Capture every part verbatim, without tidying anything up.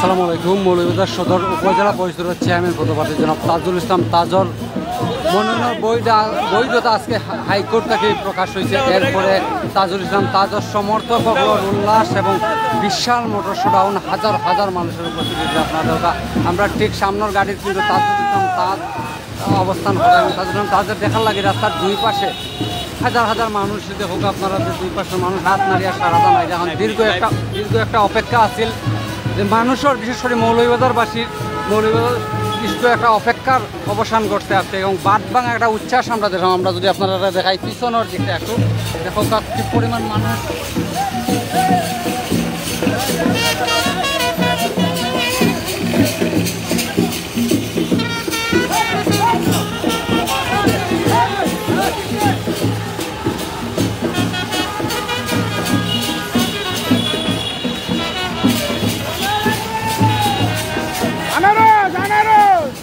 আসসালামু আলাইকুম। মৌলভীবাজার সদর উপজেলা পরিষদর চেয়ারম্যান পদপ্রার্থী জনাব তাজুল ইসলাম তাজর মনোনয়ন বৈধ-, বৈধতা আজকে হাইকোর্ট থেকে প্রকাশ হয়েছে। এরপরে তাজুল ইসলাম তাজর সমর্থক সকলর উল্লাস এবং বিশাল মোটর শোডাউন, হাজার হাজার মানুষের উপস্থিতি। আপনাদের ওটা আমরা ঠিক সামনের গাড়ির কিন্তু তাজুল ইসলাম তাজ অবস্থান করে এবং তাজুল ইসলাম তাজের দেখার লাগে রাস্তার দুই পাশে হাজার হাজার মানুষ। দেখুক আপনারা যে দুই পাশের মানুষ হাত নাড়িয়া সাড়া জানায়। এখন দীর্ঘ একটা, দীর্ঘ একটা অপেক্ষা আছিল যে মানুষের, বিশেষ করে মৌলভীবাজারবাসীর, মৌলভীবাজার বিশিষ্ট একটা অপেক্ষার অবসান ঘটছে আজকে এবং বাদ ভাঙা একটা উচ্ছ্বাস আমরা দেখলাম। আমরা যদি আপনারা দেখাই পিছনের দিকটা একটু, দেখো কি পরিমাণ মানুষ। আনারস, আনারস।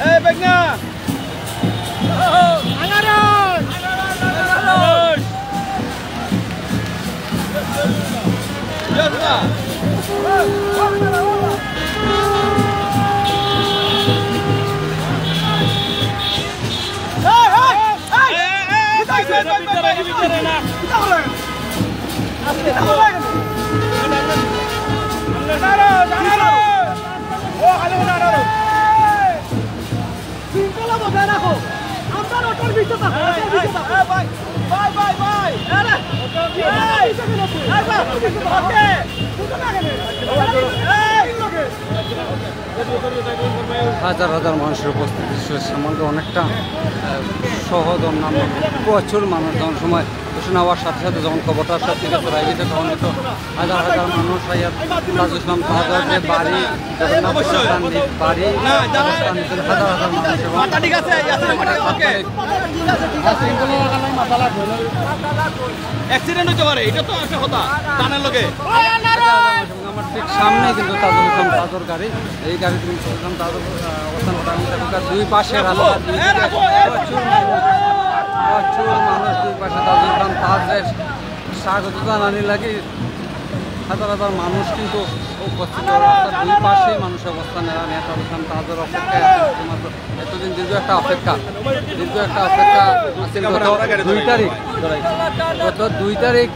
এই বেগনা। আনারস। আনারস। শৃঙ্খলা বজায় রাখো। আমরা অটোর ভিতরে থাকো, অটোর ভিতরে থাকো। ভাই, ভাই, ভাই, ভাই। আরে, এই, এই, ভাই, ওকে। এই, এই, এই। হাজার হাজার মানুষের উপস্থিতি ছিল, সে মধ্যে অনেকটা, আহ, সহ অন্যান্য প্রচুর মানুষ। যখন সময় ঘোষণা হওয়ার সাথে সাথে যখন খবরটা সব দিকে ছড়াই গেছে, তখন তো হাজার হাজার মানুষ আইয়া তাজুল ইসলাম তাজর যে বাড়ি, জগন্নাথ প্রসাদ নিজ বাড়ি, অবস্থান নিয়েছেন হাজার হাজার মানুষ এবং মাথা ঠিক আছে, ইয়াসিন, মাথা ঠিক আছে। অ্যাক্সিডেন্ট হইতে পারে, এটা তো একটা কথা, টানের লগে। আমার ঠিক সামনে কিন্তু তাজুল ইসলাম তাজর গাড়ি, এই গাড়ি কিন্তু তাজুল ইসলাম তাজর, আহ, অবস্থান করার মধ্যে এখানকার দুই পাশে রাস্তা, দুই দিকে প্রচুর মানুষ, প্রচুর মানুষ দুই পাশে তাজুল ইসলাম তাজের স্বাগত জানানি লাগি হাজার হাজার মানুষ কিন্তু উপস্থিত হয়ে রাস্তার দুই পাশেই মানুষ অবস্থান নেওয়া নিয়ে তাজুল ইসলাম তাজর অপেক্ষায় আছে শুধুমাত্র। এতদিন দীর্ঘ একটা অপেক্ষা, দীর্ঘ একটা অপেক্ষা আছিল গত দুই তারিখ, গত দুই তারিখ,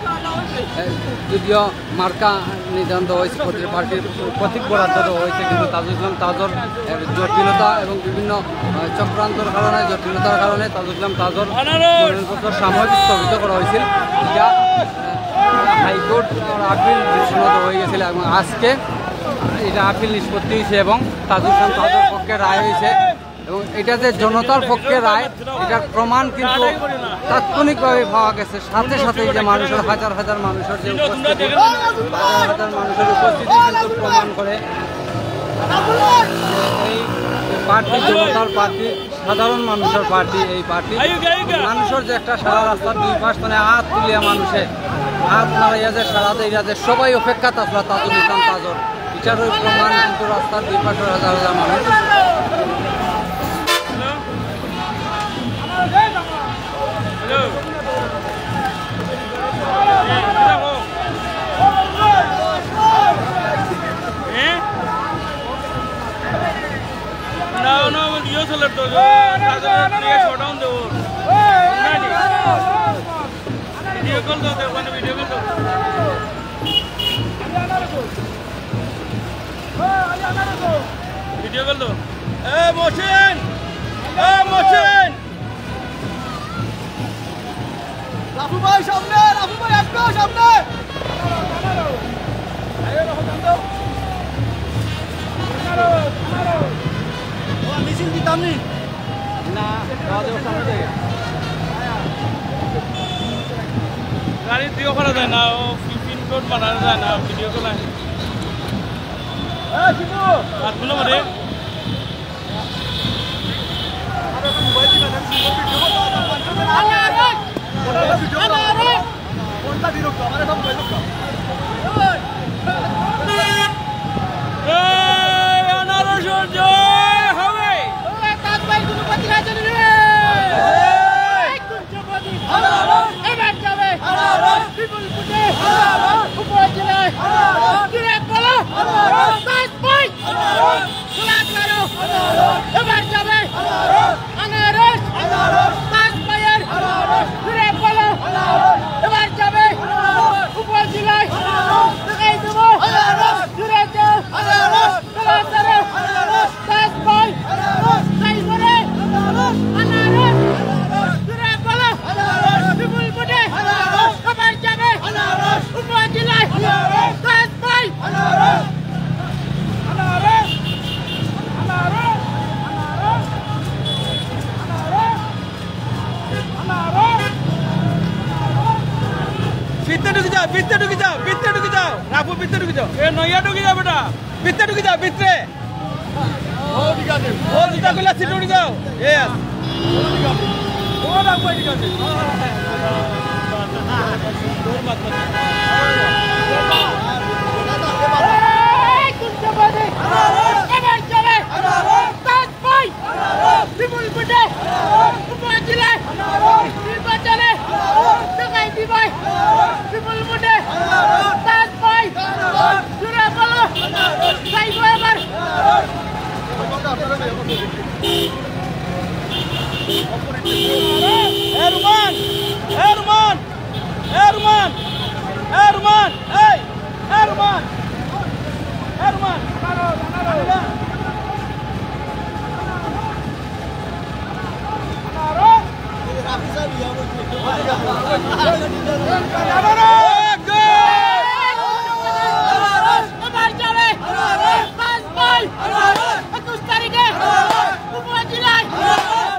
এ, যদিও মার্কা নির্ধারণ দেওয়া হয়েছে, প্রতি-, পার্টির প্রতীক বরাদ্দ দেওয়া হয়েছে, কিন্তু তাজুল ইসলাম তাজর, এ, জটিলতা এবং বিভিন্ন, এ, চক্রান্তর কারণে, জটিলতার কারণে তাজুল ইসলাম তাজর মনোনয়নপত্র সাময়িক স্থগিত করা হয়েছিল। এটা, এ, হাইকোর্ট আর আপিল ডিভিশনে দেওয়া হয়ে গেছিল এবং আজকে এটা আপিল নিষ্পত্তি হয়েছে এবং তাজুল ইসলাম তাজর পক্ষে রায় হয়েছে। এবং এটা যে জনতার পক্ষে রায়, এটার প্রমাণ কিন্তু তাৎক্ষণিকভাবে পাওয়া গেছে। সাথে সাথে এই যে মানুষের, হাজার হাজার মানুষের যে উপস্থিতি, হাজার হাজার মানুষের উপস্থিতি কিন্তু প্রমাণ করে এই পার্টি, জনতার পার্টি, সাধারণ মানুষের পার্টি। এই পার্টি মানুষের যে একটা সারা রাস্তার দুই পাশ মানে হাত তুলিয়া মানুষে হাত নাড়াইয়া যে সারা দেয়, যে সবাই অপেক্ষা তাজলা তাজুল ইসলাম তাজর বিচারের প্রমাণ কিন্তু রাস্তার দুই পাশে হাজার হাজার মানুষ। না, না, ইয়ে চলে তো, ইয়ে শোডাউন দেবো। ভিডিও কল দাও, দেখো, ভিডিও কল দাও। ভিডিও কল দাও। এ মহসিন! এ মহসিন! রাফু ভাই সামনে, রাফু ভাই একটু সামনে। ও, মিছিল দিতাম নি? না, গাড়ি দিও করা যায় না, ও পিন কোড বানানো যায় না, ভিডিও করা। হাতগুলো মানে এই আনারসের জয় হবে। এবার যাবে বিপুল ভোটে উপজেলায়। জোরে বলো, তাজ ভাই। এবার যাবে আনারস। তাজ ভাইয়ের জোরে বলো, এবার যাবে উপজেলায়। দেখাই দেবো জোরে যাও। তাজ ভাই। তাই করে আনারস। জোরে বলো, বিপুল ভোটে এবার যাবে উপজেলায়। তাজ ভাই। ভিতরে ঢুকি যাও, ভিতরে ঢুকি যাও, ভিতরে ঢুকি যাও, রাফু ভিতরে ঢুকি যাও। এ নইয়া ঢুকি যাও বেটা। ভিতরে ঢুকি যাও, ভিতরে। ও, ঠিক আছে। ও, জুতা খুলে সিটে উঠে যাও। Yes। ও, ঠিক আছে। ও, রাফু ভাই, ঠিক আছে। এই কুঞ্জবাদী। এবার চলে। তাজ ভাই। বিপুল ভোটে উপজেলায় নির্বাচনে দেখাই দিবাই। বিপুল ভোটে তাজ ভাই। জোরে বলো। যাইবো এবার। এ রুমান, এ রুমান, এ রুমান, এ রুমান, এই, এ রুমান, এ রুমান। এবার যাবে। পাঁচ ভাই। একুশ তারিখে উপজেলায়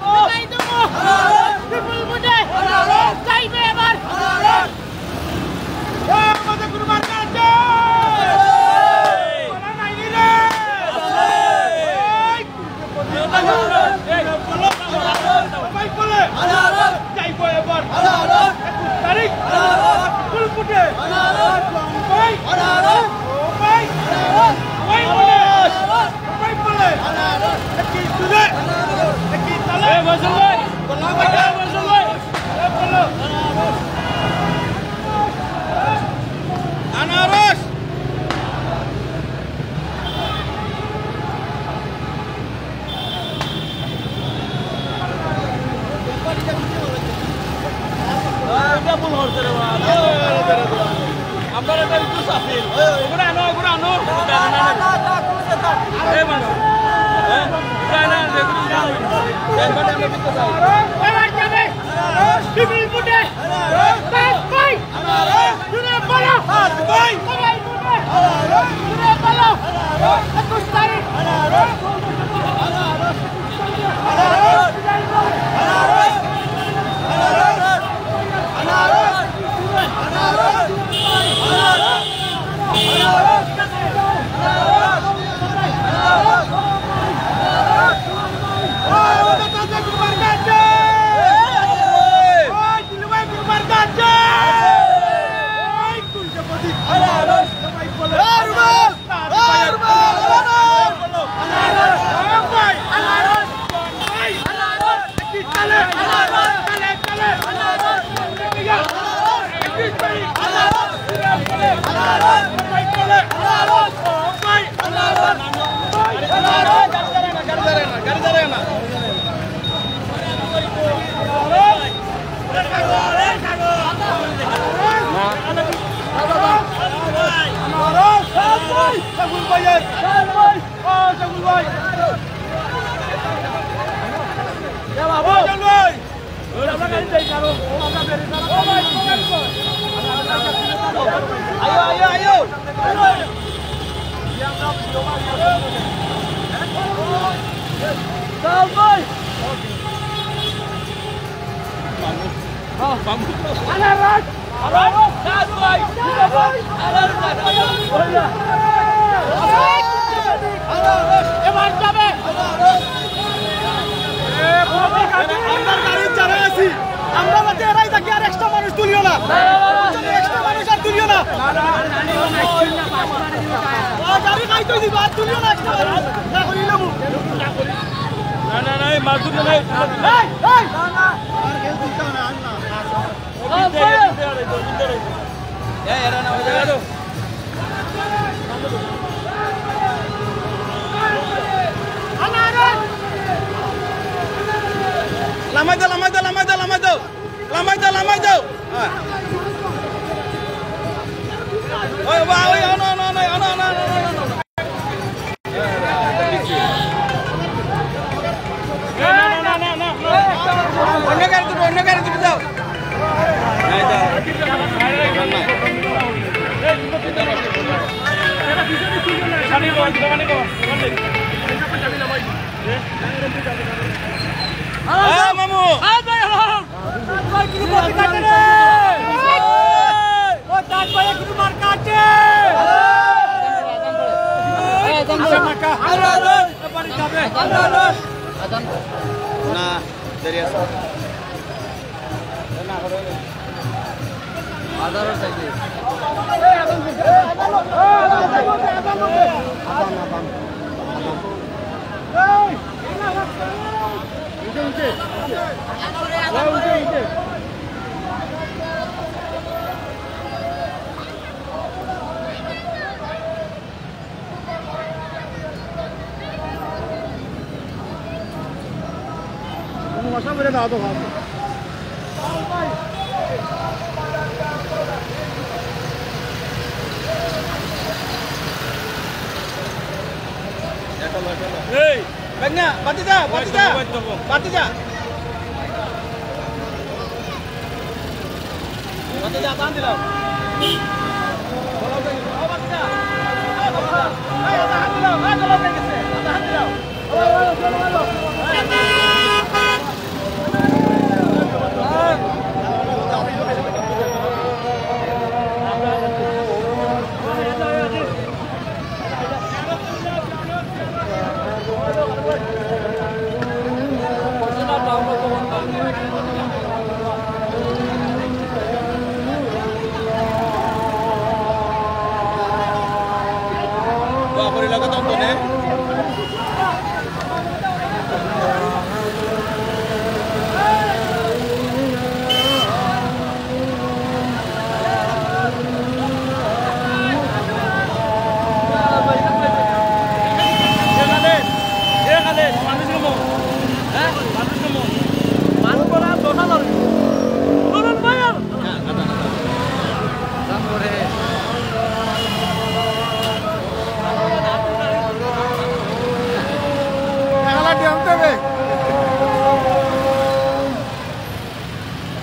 বিদায় দেবো। বিপুল ভোটে যাইবে এবার। আনারস। আমরা একটা রিকোয়েস্ট আছে, ওগুলো আনো, ওগুলো আনো। এই মানুষ, হ্যাঁ? ওগুলো আনো, ওগুলো আনো। এবার যাবে। বিপুল ভোটে পাঁচ ভাই। জোরে বলো। পাঁচ ভাই। সবাই বলো। জোরে বলো। একুশ তারিখ। এবার যাবে। আমরা গাড়ির যারা আছি, আমরা যাতে এরাই থাকি, আর এক্সট্রা মানুষ তুলিও না। এক্সট্রা মানুষ আর তুলিও না। আর গাড়ি খাইতে দিবা, আর তুলিও না এক্সট্রা মানুষ। না করি নেবো। না, না, না, এই মাছ ধরতে নাই। এই, এই। লামাই দাও, লামাই দাও, লামাই দাও, লামাই দাও। লামাই দাও, লামাই দাও। হ্যাঁ। ওই, ওই, ওই, অনো, অনো, অনো। অন্য গাড়ি তুলো, অন্য গাড়ি তুলে দাও। হ্যাঁ, মামু। না, দেরি আছে। মশা বেড়ে দাও তো ভালো। এই, বান্না, বাতি যা, বাতি যা, বাতি যা। বাতি যা, আজান দিলাও।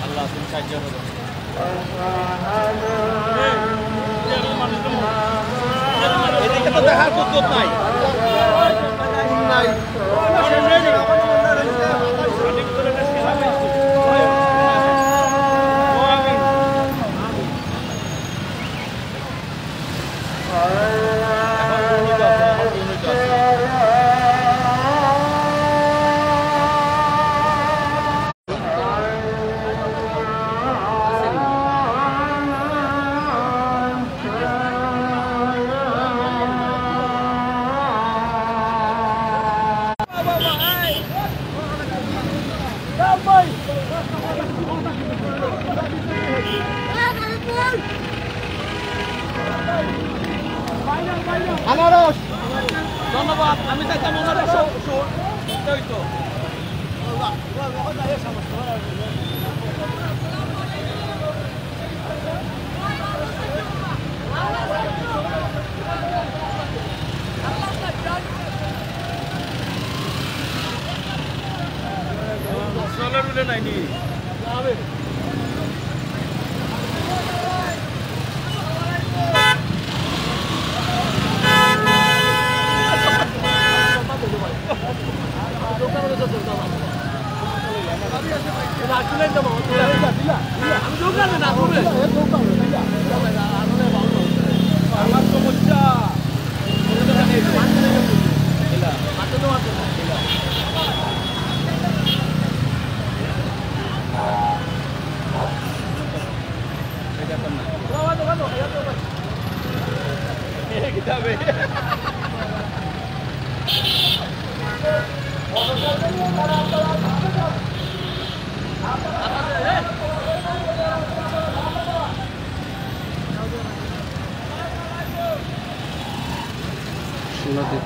আল্লাহ, তুমি সাহায্য করো। এদিকে তো দেখার কুদরত নাই। নাই। আনারস। ধন্যবাদ। আমি চাইতাম ওনারা সব, সব, এই তো।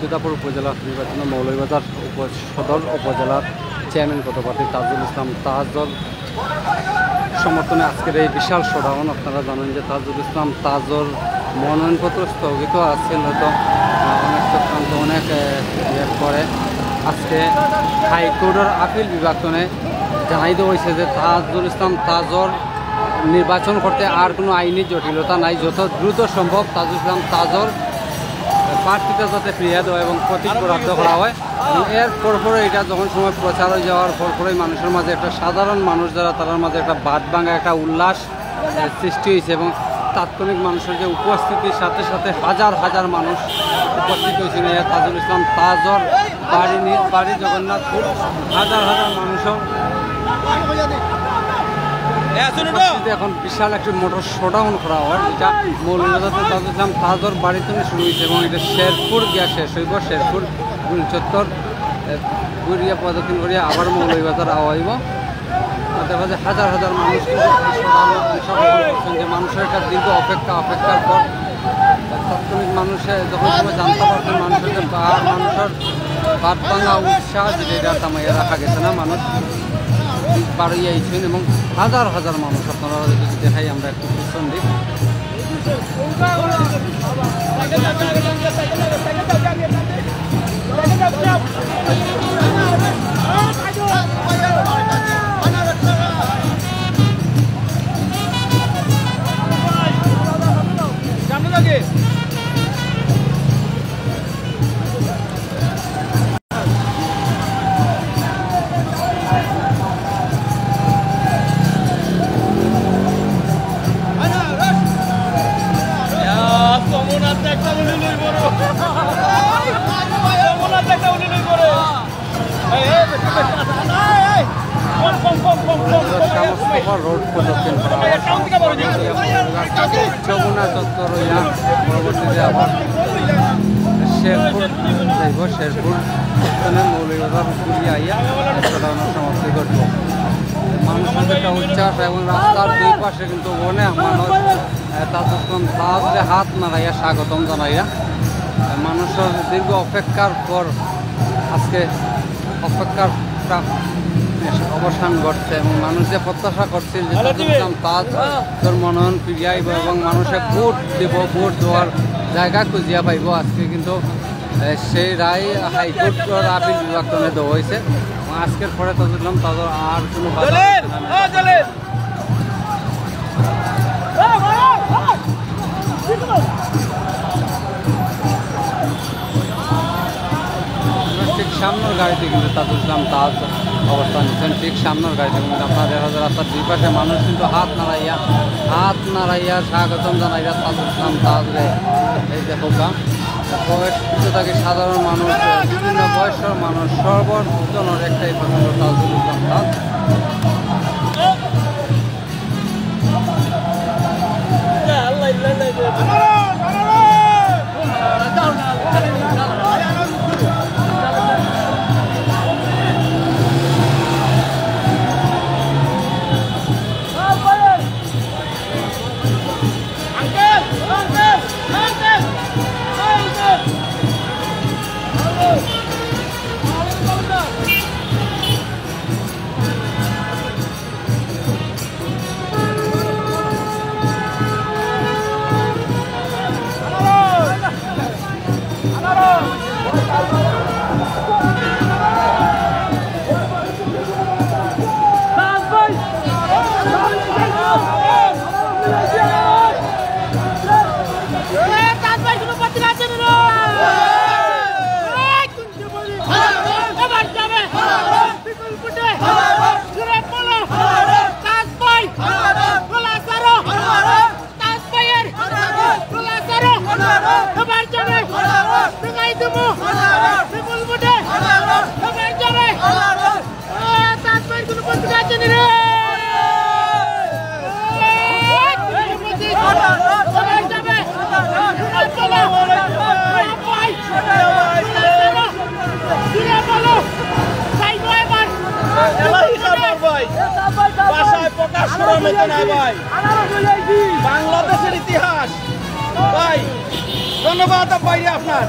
দুর্গাপুর উপজেলা নির্বাচনে মৌলভীবাজার উপ-, সদর উপজেলার চেয়ারম্যান পদপ্রার্থী তাজুল ইসলাম তাজর সমর্থনে আজকের এই বিশাল শোডাউন। আপনারা জানেন যে তাজুল ইসলাম তাজর মনোনয়নপত্র স্থগিত আছিল হয়তো, আহ, অনেক চক্রান্ত, অনেক, আহ, ইয়ের পরে আজকে হাইকোর্টের আপিল বিভাগ তনে জানাই দেওয়া হয়েছে যে তাজুল ইসলাম তাজর নির্বাচন করতে আর কোনো আইনি জটিলতা নাই। যত দ্রুত সম্ভব তাজুল ইসলাম তাজর প্রার্থিতা যাতে ফিরিয়ে দেওয়া এবং প্রতীক বরাদ্দ করা হয়। এবং এর পরপরে এটা যখন সময় প্রচার হয়ে যাওয়ার পরপরেই মানুষের মাঝে একটা, সাধারণ মানুষ যারা, তারার মাঝে একটা বাদ ভাঙা, একটা উল্লাস, এ, সৃষ্টি হয়েছে এবং তাৎক্ষণিক মানুষের যে উপস্থিতির সাথে সাথে হাজার হাজার মানুষ উপস্থিত হয়েছেন এই তাজুল ইসলাম তাজর বাড়ি, নিজ বাড়ি জগন্নাথপুর। হাজার হাজার মানুষের উপস্থিতিতে এখন বিশাল একটি মোটর শোডাউন করা হয়, যেটা মৌলভীবাজার তাজুল ইসলাম তাজর বাড়ি থেকে শুরু হয়েছে এবং এটা শেরপুর গিয়া শেষ হইব। শেরপুর গুল চত্বর, এ, ঘুরিয়া প্রদক্ষিণ করিয়া আবার মৌলভীবাজার আওয়া হইব। আর দেখা যায় হাজার হাজার মানুষ কিন্তু এই শোডাউনে অংশগ্রহণ করছেন, যে মানুষের একটা দীর্ঘ অপেক্ষা, অপেক্ষার পর তাৎক্ষণিক মানুষে যখন সময় জানতে পারছেন, মানুষের যে বা-, মানুষের বাদ ভাঙা উচ্ছ্বাস, যেটা থামাইয়া রাখা গেছে না। মানুষ বাড়িয়ে আইছেন এবং হাজার হাজার মানুষ, আপনারা যদি দেখাই আমরা একটু পিছন দিক। শাহ মোস্তফা রোড প্রদক্ষিণ করা হয়। যমুনা চত্বর হইয়া পরবর্তীতে আবার শেরপুর যাইব। শেরপুর স্থানে মৌলভীবাজার ঘুরিয়া আইয়া শোডাউনের সমাপ্তি ঘটব। মানুষের একটা উচ্ছ্বাস এবং রাস্তার দুই পাশে কিন্তু অনেক মানুষ, আহ, তাজুল ইসলাম তাজরে হাত নাড়াইয়া স্বাগতম জানাইয়া, আহ, মানুষের দীর্ঘ অপেক্ষার পর আজকে অপেক্ষার একটা অবসান ঘটছে এবং মানুষ যে প্রত্যাশা করছিল যে তাজুল ইসলাম তাজ তার মনোনয়ন ফিরিয়ে আইব এবং মানুষে ভোট দিব, ভোট দেওয়ার জায়গা খুঁজিয়া পাইব। আজকে কিন্তু, এ, সেই রায় হাইকোর্টের আপিল বিভাগ তনে দেওয়া হয়েছে। এবং আজকের পরে তাজুল ইসলাম তাজর আর কোনো বাধা জলিল, হচ্ছে না। ও জলিল। ঠিক সামনের গাড়িতে কিন্তু তাজুল ইসলাম তাজ অবস্থান নিচ্ছেন, ঠিক সামনের গাড়িতে। কিন্তু আপনারা দেখা যায় রাস্তার দুই পাশে মানুষ কিন্তু হাত নাড়াইয়া, হাত নাড়াইয়া স্বাগতম জানাইয়া তাজুল ইসলাম তাজরে। এই দেখো গা, বয়স উচ্চ থেকে সাধারণ মানুষ, বিভিন্ন বয়সের মানুষ, সর্বজনের একটাই পছন্দ তাজুল ইসলাম তাজ। এবার যাবে। বিপুল ভোটে। জোরে বলো। তাজ ভাই। গোলা ছাড়ো। তাজ ভাইয়ের। গোলা ছাড়ো। এবার যাবে। ভেঙাই দেবো। বিপুল ভোটে। এবার যাবে। এ, তাজ ভাইয়ের কোনো পত্রিকা আছে নি রে? এবার যাবে। এবার যাবে। জোরে বলো। জোরে বলো। এলাহি কামাল ভাই, ভাষায় প্রকাশ করার মতো না ভাই। বাংলাদেশের ইতিহাস ভাই, ধন্যবাদ ভাই আপনার।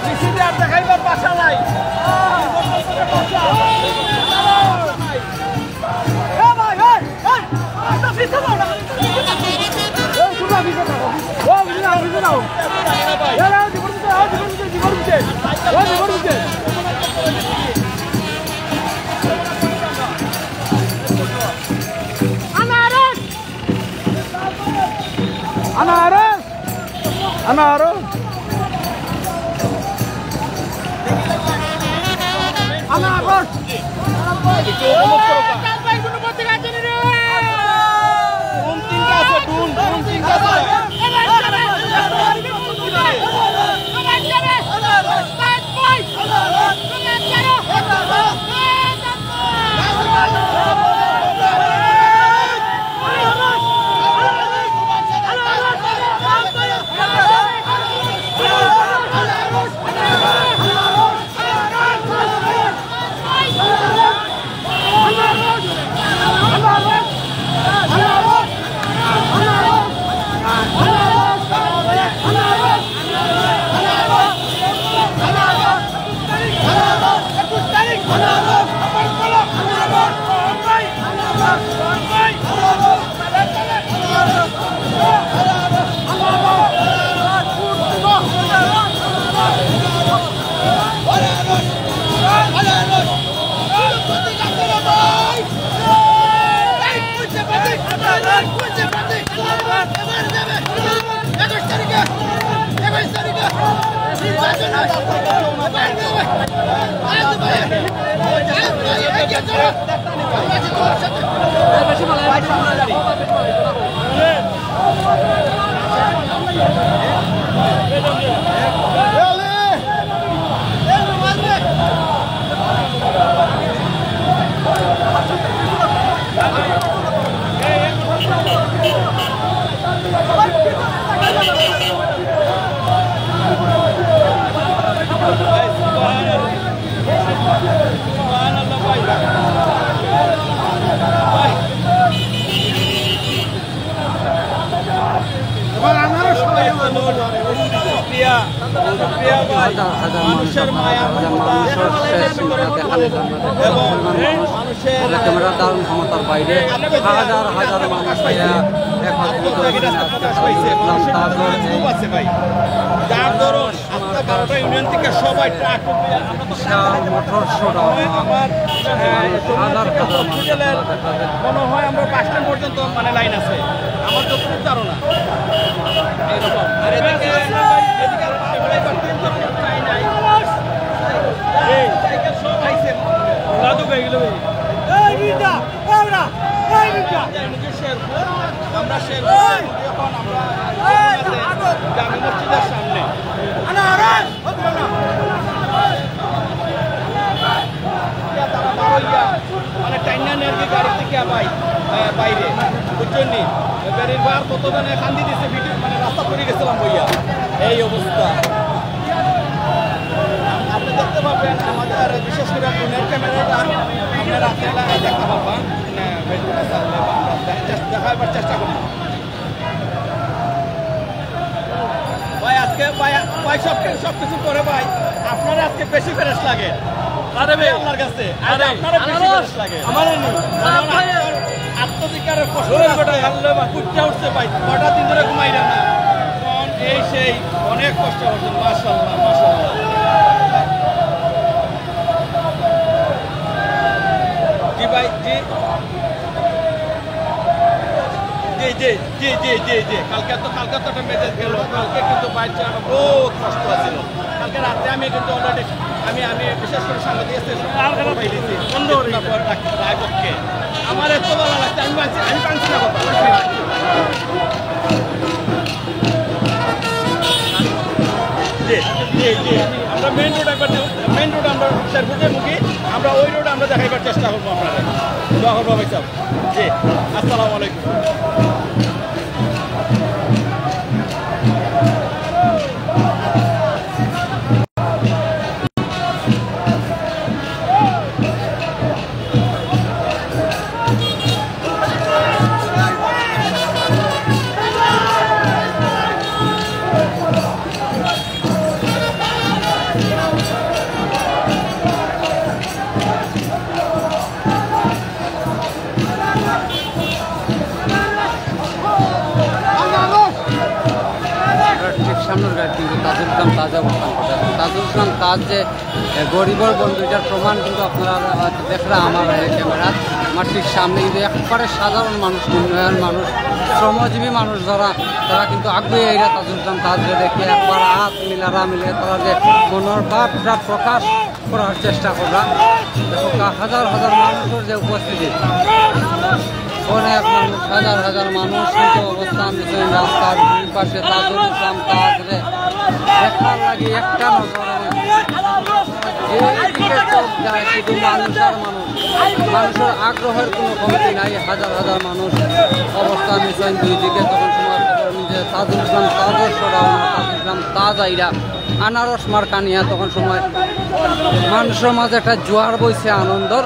মিছিলটা আর দেখাইবার ভাষা নাই। এ ভাই, এই, এই, এই, তোমরা পিছে যাও না। এই, তোমরা পিছে যাও। ও, পিছে যাও, পিছে যাও। এ, এ, জীবন পিছে, এ, জীবন পিছে, জীবন পিছে। ও, জীবন পিছে। আনারস! আনারস! আনারস! আনারস! কোন তিনটা আছে? ডুন, ডুন তিনটা আছে। হাজার হাজার মানুষ, মানুষের মায়া, মমতা, মানুষের শেষ চিন্তা দেখালে জানা যায়। এবং মানুষ মানুষের ক্যামেরার দারুণ ক্ষমতার বাইরে হাজার হাজার মানুষ আইয়া একত্রিত হয়েছেন। আজকে দেখলাম তারপর এই আছে ভাই, যার ধরুন আজকে বারোটা ইউনিয়ন থেকে সবাই ট্রাক বিশাল মোটর শোডাউন। আমার, আহ, হাজার হাজার মানুষ হসপিটালের দেখা যায়। মনে হয় আমরা বাস স্ট্যান্ড পর্যন্ত মানে লাইন আছে, আমার যতটুকু ধারণা। এরকম। আর এদিকে, এদিকে আমরা এবার তিন জন চাই নাই। এই সাইকেল সব আইছে। দাদু হয়ে গেল ভাই। এই বিটা, এই বিটা। আমরা শেরপুর, আমরা শেরপুর, এখন আমরা জামে মসজিদের সামনে। তারা বারোইয়া, মানে, টাইনা নেরগি গাড়ি থেকে ভাই, আহ, বাইরে, বুঝছেন নি? গাড়ির বার কত জনে কান্দি দিছে, ভিডিও, মানে, রাস্তা পড়ে গেছিলাম বইয়া, এই অবস্থা। আপনি দেখতে পাবেন আমাদের, বিশেষ করে ফোনের ক্যামেরাটা, আপনি রাতের বেলা দেখতে পাবেন, মানে, বেশ ভালো লাগবে। আমরা চেষ্টা, দেখাবার চেষ্টা করি। ভাই, আজকে ভাই, ভাই, সব কিছু, সব কিছু করে ভাই, আপনারা আজকে বেশি ফ্রেশ লাগে। আরে ভাই, আল্লাহর কাছে, আরে, আপনারা বেশি আনারস, ফ্রেশ লাগে। আমারে নি। কারণ আপনার আত্মধিকারের কষ্ট আছে। উঠছে ভাই, কটা দিন ধরে ঘুমাইলেন না। কারণ এই সেই অনেক কষ্ট করছেন, মাশাআল্লাহ, মাশাআল্লাহ। জি ভাই, জি। জি, জি, জি, জি, জি, জি। কালকে তো, কালকে তো একটা মেসেজ গেল। কালকে কিন্তু বাইরে চেহারা বহুত কষ্ট আছিল। কালকে রাতে আমি কিন্তু already, আমি, আমি বিশেষ করে সাংবাদিক আছে, আর কেন পাইলিছি। বন্ধ হয়ে গেছে। তারপর রাগ-, রাগ ওকে। আমার এত ভালো লাগছে, আমি পারছি, আমি পারছি না কথা। জি, জি, জি। আমরা মেইন রোড একবার, মেইন রোড আমরা শেরপুরের মুখী, আমরা ওই রোড আমরা দেখাইবার চেষ্টা করবো আপনাদের। দোয়া করবো ভাই সাহেব। জি, আসসালামু আলাইকুম। সামনের গাড়ি কিন্তু তাজুল ইসলাম তাজে অবস্থান করছে। তাজুল ইসলাম তাজ যে, এ, গরিবর বন্ধু, এটার প্রমাণ কিন্তু আপনারা হয়তো দেখরা আমার, এ, ক্যামেরা, আমার ঠিক সামনে কিন্তু একবারে সাধারণ মানুষ, নিম্নআয়ের মানুষ, শ্রমজীবী মানুষ যারা, তারা কিন্তু আগুয়ে আইরা তাজুল ইসলাম তাজরে দেখি একবার হাত মিলারা মিলে তারা যে মনের ভাবটা প্রকাশ করার চেষ্টা কররা। দেখো, কা-, হাজার হাজার মানুষের যে উপস্থিতি, অনেক মানুষ, হাজার হাজার মানুষ কিন্তু অবস্থান নিয়েছেন রাস্তার দুই পাশে তাজুল ইসলাম তাজরে দেখার লাগি একটা নজর। যেদিকে চোখ যায় শুধু মানুষ আর মানুষ, মানুষের আগ্রহের কোনো কমতি নাই। হাজার হাজার মানুষ অবস্থান নিয়েছেন দুই দিকে। তখন সময় খবর নিয়ে তাজুল ইসলাম তাজর শোডাউন, তাজুল ইসলাম তাজ আইরা আনারস মার্কা নিয়া তখন সময় মানুষের মাঝে একটা জোয়ার বইছে আনন্দর।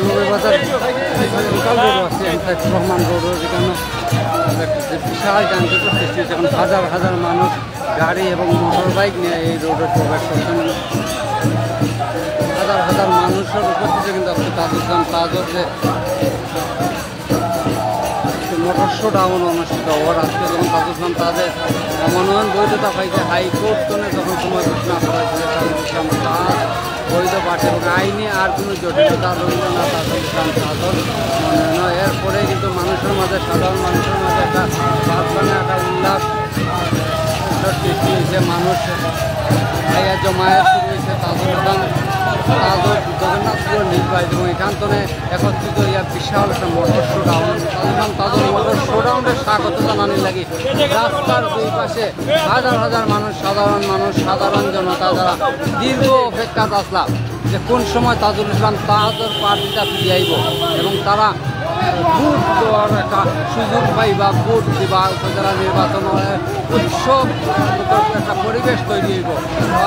মৌলভীবাজার বিশাল রোড আছে, এম সাইফুর রহমান রোড, যেখানে বিশাল যানজটের সৃষ্টি হয়েছে। এখন হাজার হাজার মানুষ গাড়ি এবং মোটর বাইক নিয়ে এই রোডে প্রবেশ করছেন। হাজার হাজার মানুষের উপস্থিতি কিন্তু আজকে তাজুল ইসলাম তাজর যে মোটর শোডাউন অনুষ্ঠিত হওয়ার আজকে যখন তাজুল ইসলাম তাজে মনোনয়ন বৈধতা পাইছে, হাইকোর্ট তনে যখন সময় ঘোষণা করা হয়েছিল তাজুল ইসলাম তাজ বৈধ প্রার্থী এবং আইনি আর কোনো জটিলতা রইল না তাজুল ইসলাম তাজর মনোনয়ন। এরপরে কিন্তু মানুষের মাঝে, সাধারণ মানুষের মাঝে একটা প্রার্থনা, একটা উল্লাস সৃষ্টি হয়েছে। মানুষ আইয়া জমায়েত শুরু হয়েছে তাজুল ইসলাম তাজর জগন্নাথপুর নির্বাচন এবং এখান তনে একত্রিত হইয়া বিশাল একটা মোটর শোডাউন। তাজুল ইসলাম তাজর মোটর শোডাউনে স্বাগত জানানি লাগি রাস্তার দুই পাশে হাজার হাজার মানুষ, সাধারণ মানুষ, সাধারণ জনতা যারা দীর্ঘ অপেক্ষাত আসলা যে কোন সময় তাজুল ইসলাম তাজর প্রার্থীটা ফিরে আইব এবং তারা ভোট দেওয়ার একটা সুযোগ পাইবা, ভোট দিবা উপজেলা নির্বাচন, উৎসব একটা পরিবেশ তৈরি হইব।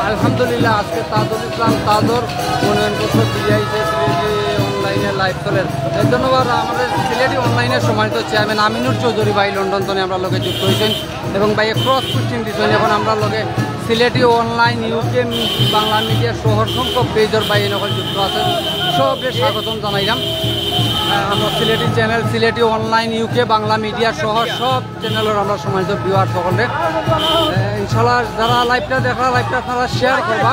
আলহামদুলিল্লাহ, আজকে তাজুল ইসলাম তাজর মনোনয়নপত্র ফিরে আইছে, সিলেটি অনলাইনে লাইভ চলের। এই ধন্যবাদ আমাদের সিলেটি অনলাইনের সম্মানিত চেয়ারম্যান আমিনুর চৌধুরী ভাই, লন্ডন তনে আমরার লগে যুক্ত হয়েছেন এবং ভাই ক্রস পোস্টিং দিচ্ছেন। এখন আমরার লগে সিলেটি অনলাইন, ইউকে বাংলা মিডিয়া সহ সংখ্যক পেজর ভাই এনকল যুক্ত আছেন, সবরে স্বাগতম জানাইলাম। আহ, আমরা সিলেটি চ্যানেল, সিলেটি অনলাইন, ইউকে বাংলা মিডিয়া সহ সব চ্যানেলের আমরা সম্মানিত ভিউয়ার সকলরে, আহ, ইনশাআল্লাহ যারা লাইভটা দেখরা, লাইভটা আপনারা শেয়ার করবা।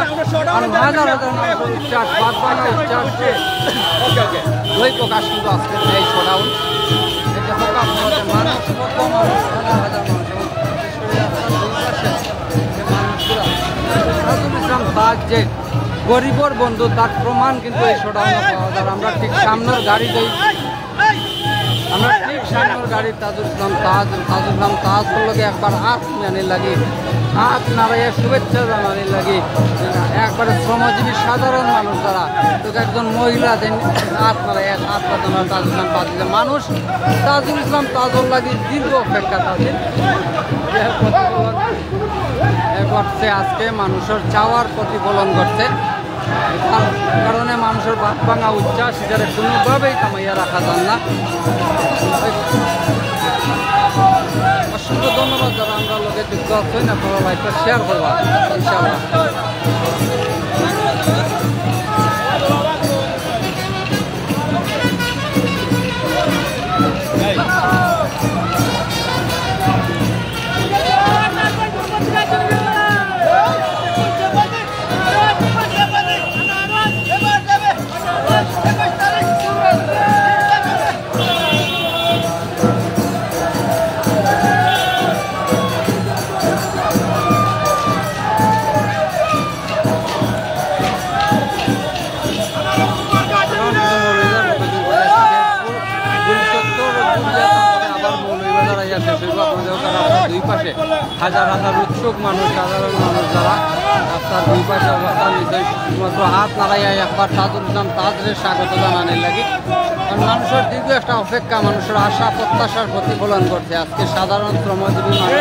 কারণ হাজার হাজার মানুষের উচ্ছ্বাস, বাদ ভাঙা উচ্ছ্বাস, ওকে, ওকে। দই প্রকাশ কিন্তু আজকে এই শোডাউন। এই যে প্রকাশ হচ্ছে মানুষ, কত মানুষ, হাজার হাজার মানুষ। এবং বিশেষ করে আপনারা দুই পাশে যে মানুষগুলা, তাজুল ইসলাম তাজ যে গরিবর বন্ধু, তার প্রমাণ কিন্তু এই শোডাউনে পাওয়া যায়। আমরা ঠিক সামনের গাড়ি যাই, আমরা ঠিক সামনের গাড়ি তাজুল ইসলাম তাজ, তাজুল ইসলাম তাজ বললো কি একবার আত মানে লাগি আত নাড়াইয়া শুভেচ্ছা জানানির লাগি, একবারে শ্রমজীবী সাধারণ মানুষ যারা, তো একজন মহিলা যেন আত নাড়াইয়া আত নাড়াইয়া তাজুল ইসলাম তাজ, মানুষ তাজুল ইসলাম তাজর লাগি দীর্ঘ অপেক্ষা তাজিল। এ প্রতিফলন এ ঘটছে, আজকে মানুষের চাওয়ার প্রতিফলন ঘটছে। তার কারণে মানুষের বাদ ভাঙা উচ্ছ্বাস, এটারে কোনোভাবেই থামাইয়া রাখা যায় না। অসংখ্য ধন্যবাদ যারা আমরা লগে যুক্ত আছেন, আপনারা লাইভটা শেয়ার করবা ইনশাআল্লাহ। দুই পাশে হাজার হাজার উৎসুক মানুষ, সাধারণ মানুষ যারা রাস্তার দুই পাশে অবস্থান নিতে শুধুমাত্র হাত নাড়াইয়া একবার তাজুল ইসলাম তাজরে স্বাগত জানানোর লাগি। কারণ মানুষের দীর্ঘ একটা অপেক্ষা, মানুষের আশা প্রত্যাশার প্রতিফলন ঘটছে আজকে সাধারণ শ্রমজীবী মানুষ।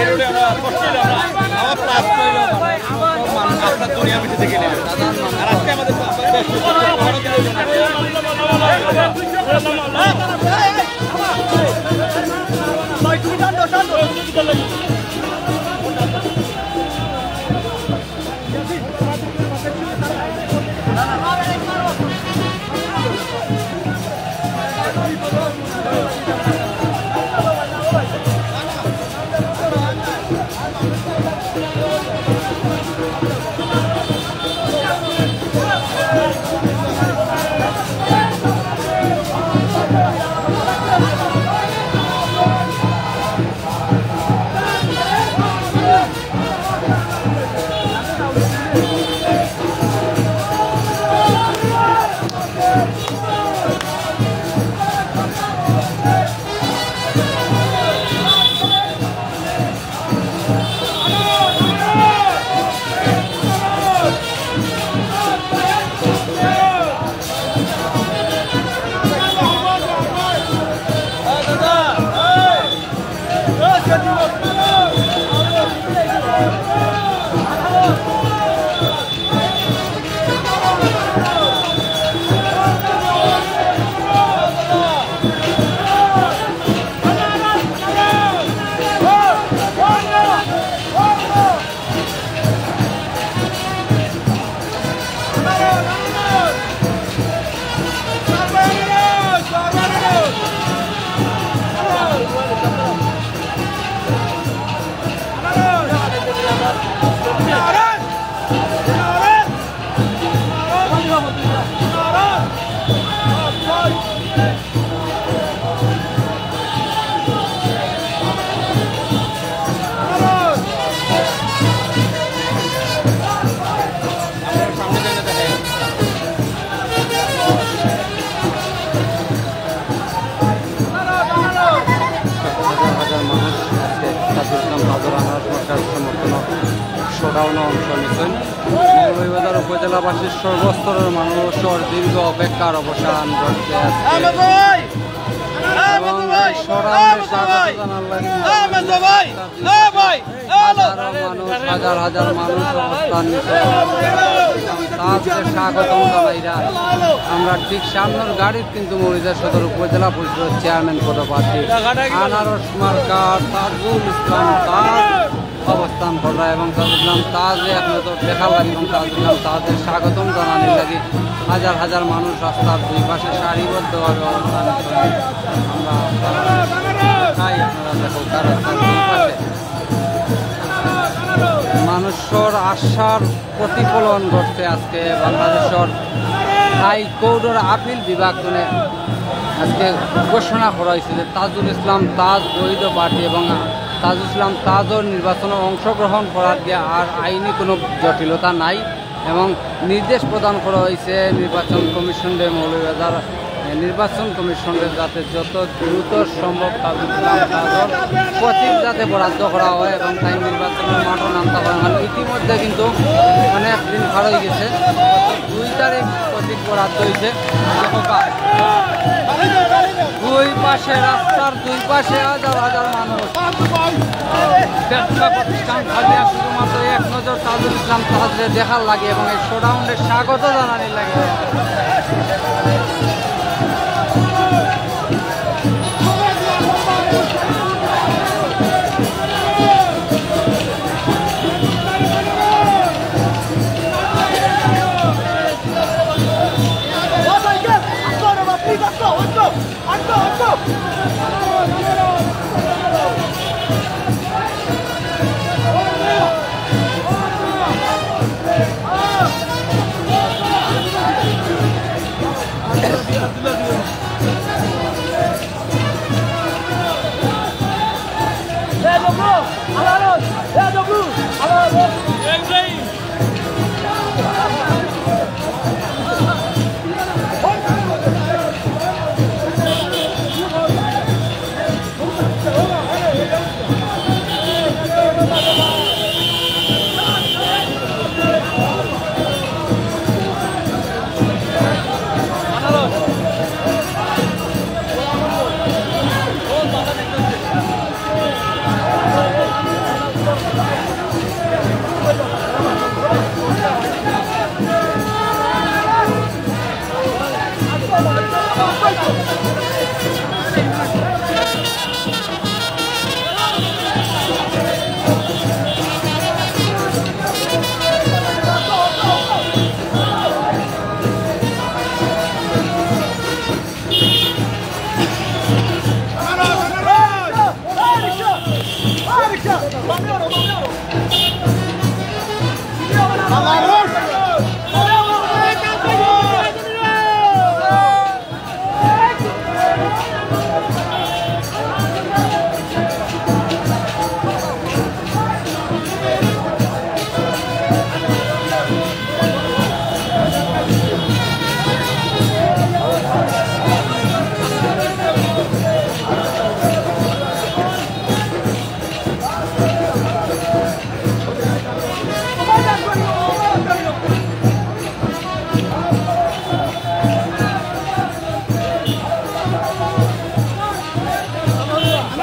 এই রোডে আমরা কষ্ট হইলো, আমরা আবার প্লাস করলো, আমরা দুনিয়া মিশে দেখে নিলাম। আর আজকে আমাদের হাজার হাজার মানুষ আজকে তাজুল ইসলাম তাজর আনারস মার্কার সমর্থন শোডাউনে অংশ নিছেন। মৌলভীবাজার উপজেলাবাসীর সর্বস্তরের মানুষর দীর্ঘ অপেক্ষার অবসান ঘটছে আজকে। এবং এই শোডাউনে স্বাগত জানার লাগি হাজারো মানুষ, হাজার হাজার মানুষ অবস্থান নিছে। তাজরে স্বাগতম জানাইরা আমরা ঠিক সামনের গাড়িত কিন্তু মৌলভীবাজার সদর উপজেলা পরিষদের চেয়ারম্যান পদপ্রার্থী আনারস মার্কা তাজুল ইসলাম তাজ অবস্থান কররা এবং তাজুল ইসলাম তাজরে এক নজর দেখার লাগি এবং তাজুল ইসলাম তাজরে স্বাগতম জানানির লাগি হাজার হাজার মানুষ রাস্তার দুই পাশে সারিবদ্ধভাবে অবস্থান করে। আমরা আপনারা দেখাই, আপনারা দেখো, তার রাস্তার দুই পাশে মানুষর আশার প্রতিফলন ঘটছে আজকে বাংলাদেশর হাইকোর্টর আপিল বিভাগ মানে আজকে ঘোষণা করা হয়েছে যে তাজুল ইসলাম তাজ বৈধ প্রার্থী এবং তাজুল ইসলাম তাজর নির্বাচনে অংশগ্রহণ করার যে আর আইনি কোনো জটিলতা নাই এবং নির্দেশ প্রদান করা হয়েছে নির্বাচন কমিশনরে মৌলভীবাজার, এ, নির্বাচন কমিশনরে যাতে যত দ্রুত সম্ভব তাজুল ইসলাম তাজর প্রতীক যাতে বরাদ্দ করা হয় এবং তাই নির্বাচনের মাঠও নামতে পারে। কারণ ইতিমধ্যে কিন্তু অনেক দিন পার হয়ে গেছে, দুই তারিখ প্রতীক বরাদ্দ হয়েছে। দুই পাশে, রাস্তার দুই পাশে হাজার হাজার মানুষ, ব্যবসা প্রতিষ্ঠান খালিয়া শুধুমাত্র এক নজর তাজুল ইসলাম তাজরে দেখার লাগি এবং এই শোডাউনরে স্বাগত জানানির লাগি।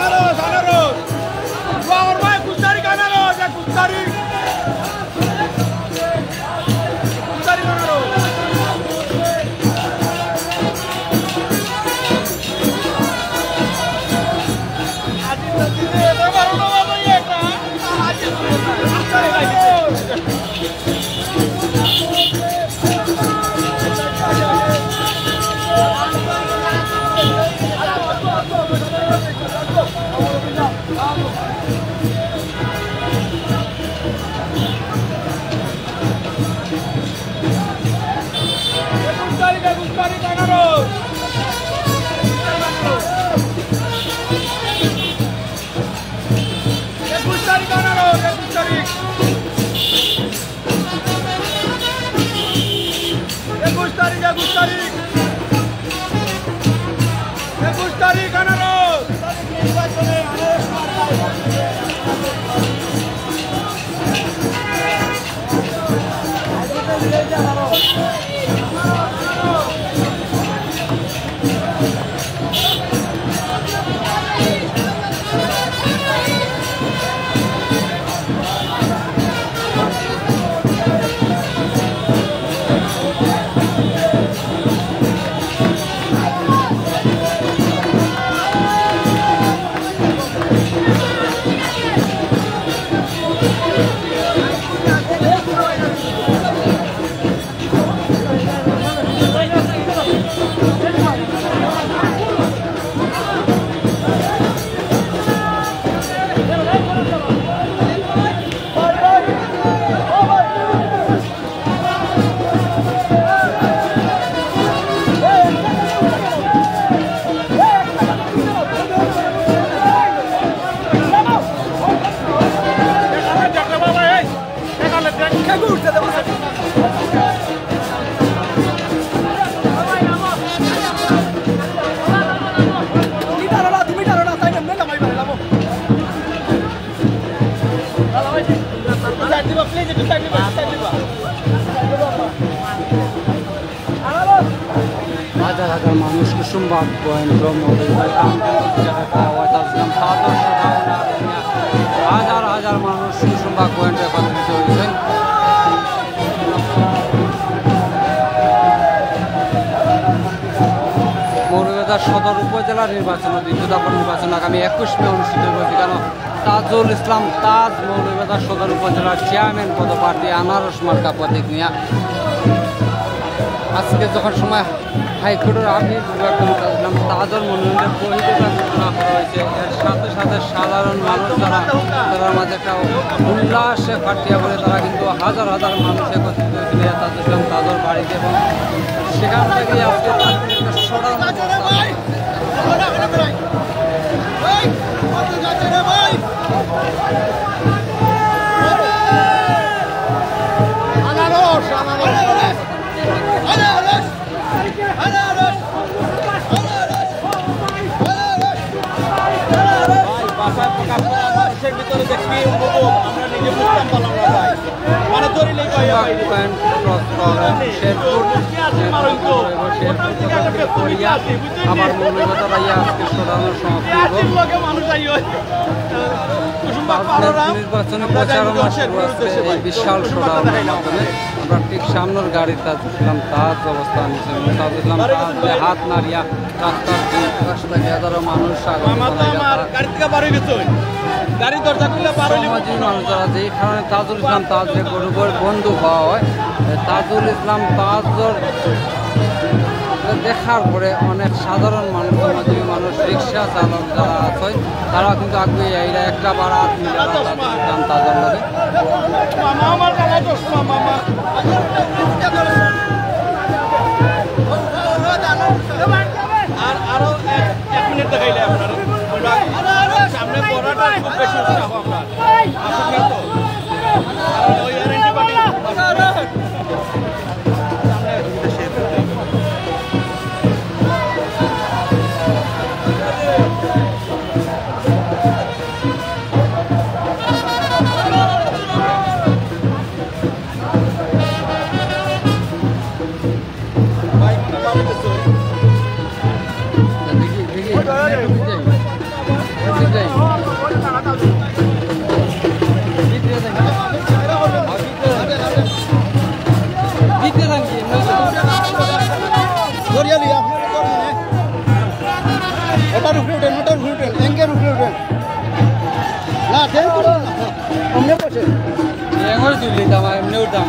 আনারস, আনারস। দোয়া করবা, একুশ তারিখ আনারস, একুশ তারিখ। একুশ তারিখ আনারস। একুশ তারিখ, একুশ তারিখ আনারস। একুশ তারিখ আনারস, একুশ তারিখ। একুশ তারিখ, একুশ তারিখ। একুশ তারিখ আনারস। হাজার হাজার মানুষ কুসুমবাগ পয়েন্ট মৌলভীবাজার টাউন কেন্দ্রিক জায়গাটা ওয়াটার গ্রাম সাদর সদাউনা হাজার হাজার মানুষ কুসুমবাগ পয়েন্টে একত্রিত হয়েছেন। মৌলভীবাজার সদর উপজেলা নির্বাচন ও দ্বিতীয় দফা নির্বাচন আগামী একুশ মে অনুষ্ঠিত হবে, যেখানে তাজুল ইসলাম তাজ মৌলভীবাজার সদর উপজেলার চেয়ারম্যান পদপ্রার্থী আনারস মার্কা প্রতীক নিয়ে আজকে যখন সময় হাইকোর্টের আপিল বিভাগ কমিটি আসলাম, তাজর মনোনয়নের বৈধতা ঘোষণা করা হয়েছে। এর সাথে সাথে সাধারণ মানুষ যারা, তারার মাঝে একটা উল্লাসে ফাটিয়া পড়ে, তারা কিন্তু হাজার হাজার মানুষ একত্রিত হয়েছিল তাজুল ইসলাম তাজর বাড়িতে এবং সেখান থেকে আজকে তাকে একটা সরানো আনারস, আনারস। ভাই, বাসায় পোকা পড়া, মানুষের ভিতরে যে কি অনুভব, আমরা নিজে বুঝতাম পারলাম না ভাই। মানে ধরিলেই পাই, ভাই। পয়েন্ট ক্রস করা, শেরপুর, শেরপুর থেকে করিয়া আবার মৌলভীবাজার আইয়া আজকে সরানোর সমাপ্তি হইব। নির্বাচনী প্রচারণা শুরু আছে এই বিশাল সরানোর মাধ্যমে। ঠিক সামনের গাড়িত তাজুল ইসলাম তাজ অবস্থান নিছে। তাজুল ইসলাম তাজ যে হাত নাড়িয়া রাস্তার দুই পাশ থাকি হাজারো মানুষ স্বাগত জানাইরা। গাড়ি থাকি বার অই গেছে, গাড়ির দরজা খুলে বার অইলে। সমাজী মানুষ যারা, যে কারণে তাজুল ইসলাম তাজ যে গরিবর বন্ধু কওয়া হয়, তাজুল ইসলাম তাজর দেখার পরে অনেক সাধারণ মানুষ, সমাজী মানুষ, রিক্সা চালক যারা আছে, তারা কিন্তু আগুয়াই আইরা একটা বারাত মিলে তাজুল ইসলাম তাজর লগে। মামা, আমার কালা চশমা, মামা। আর আরো এক, এক মিনিট দেখাইলে আপনারা। আমরা সামনে বড়টা খুব বেশি উৎসাহ আমরা। আসুন না তো। আর ওই আর এন্টি পার্টি। ওটার উপরে উঠেন, ওটার উপরে উঠেন, ট্যাঙ্কের উপরে উঠেন। না, ট্যাঙ্ক উঠেন না। অমনে বসেন। ট্যাঙ্ক ওই তুললি, দাম এমনি উঠতাম।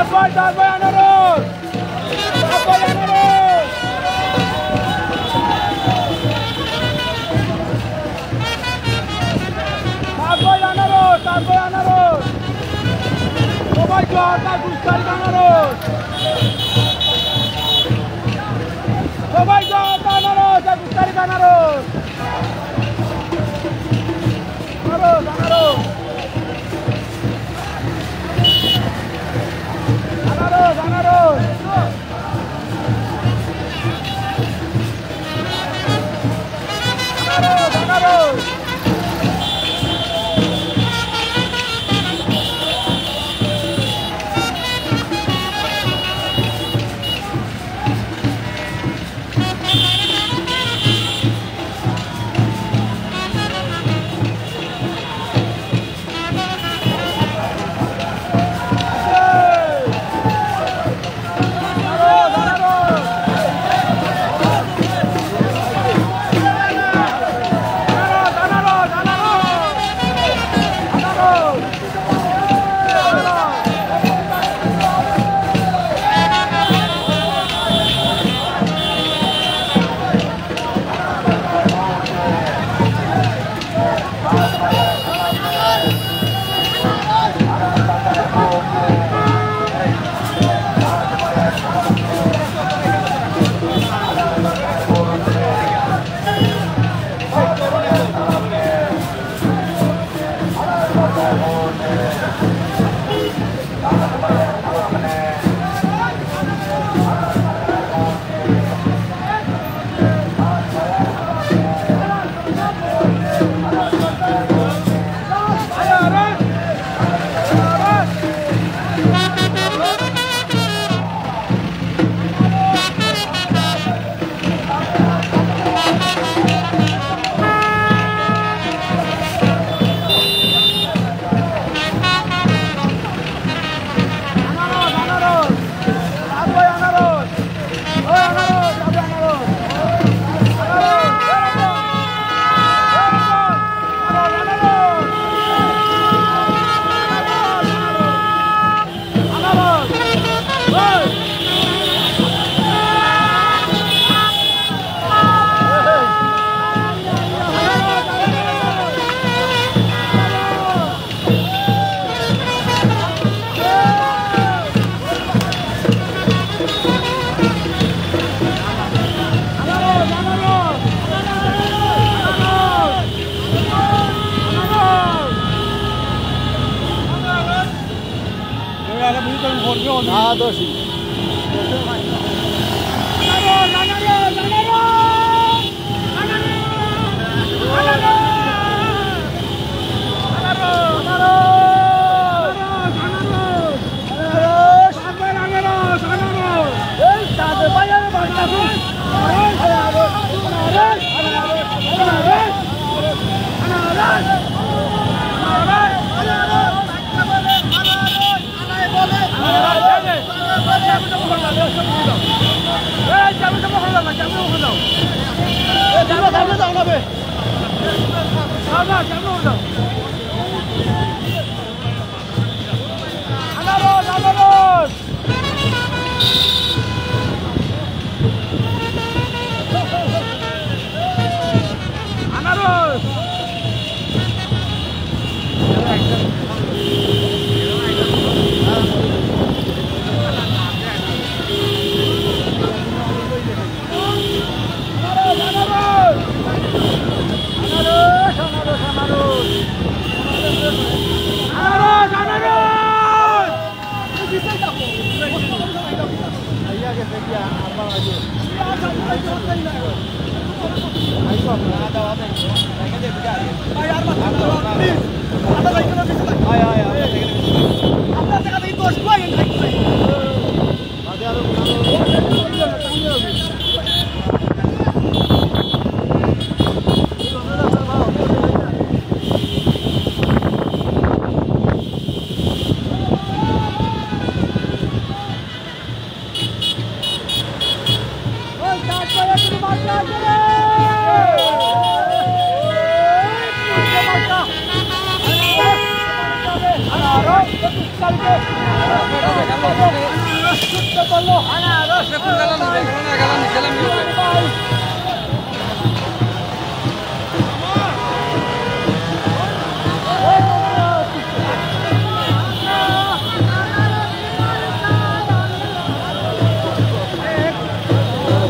ভাই, দশ ভাই আনারস। দশ ভাই আনারস। দশ ভাই আনারস, দশ ভাই আনারস। সবাই জনতা গুস্তারি আনারস। সবাই জনতা আনারস, গুস্তারি আনারস। আনারস, আনারস। আনারস, আনারস। আনারস, আনারস।